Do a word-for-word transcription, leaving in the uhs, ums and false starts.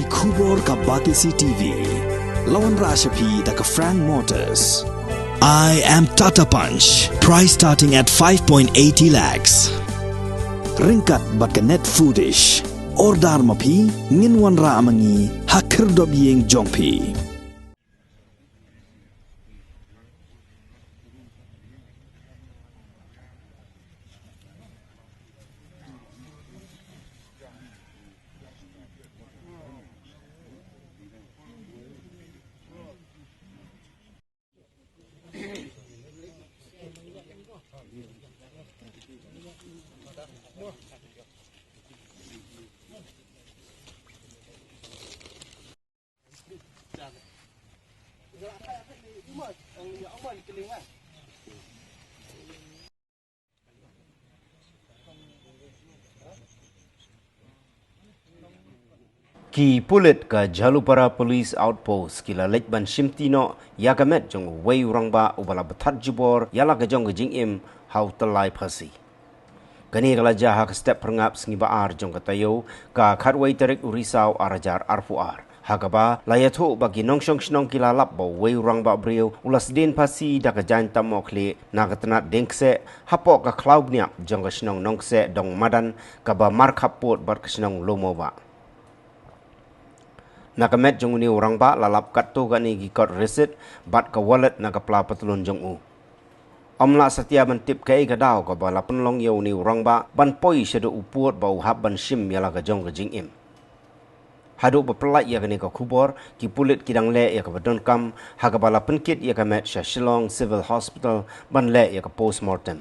Khubor ka Batesi T V. La wanrah sha phi da ka Frank Motors. I am Tata Punch. Price starting at five point eighty lakhs. Ryngkat bad ka Net Foodish. Order ma phi, ngin wanrah ma ngi ha khyrdop ïing jong phi. Ki pulit ka Jhalupara Police Outpost ki la leit ban shimti noh ïa ka met jong uwei u rangbah uba la bthat jubor ïa la ka jong ka jingim ha u tyllai phasi. Kane ka la jia ha ka step phyrngap sngi ba ar jong ka taïew, ka khatwei tarik u Risaw ar hajar arphew ar. Ha kaba la ïathuh ba ki nongshong shnong ki la lap ba uwei u rangbah briew u la sdien phasi da ka jaiñ tam mohkhlieh na ka tnat dieng kseh hapoh ka khlaw bniap jong ka shnong Nongkseh Dong Madan kaba markhap pud bad ka shnong Lowmawbah. Na ka met jong une u rangbah la lap katto katne ki kot receipt bad ka wallet na ka pla patlun jong u. Ym lah satia ban tip kaei ka daw kaba la pynlong ïa une u rangbah ban poi shaduh u pud ba u hap ban shim ïa la ka jong ka jingim. Haduh ba pyllait ïa kane ka khubor, ki pulit ki dang leh ïa kaba donkam ha kaba la pynkit ïa ka met sha Shillong Civil Hospital ban leh ïa ka postmortem.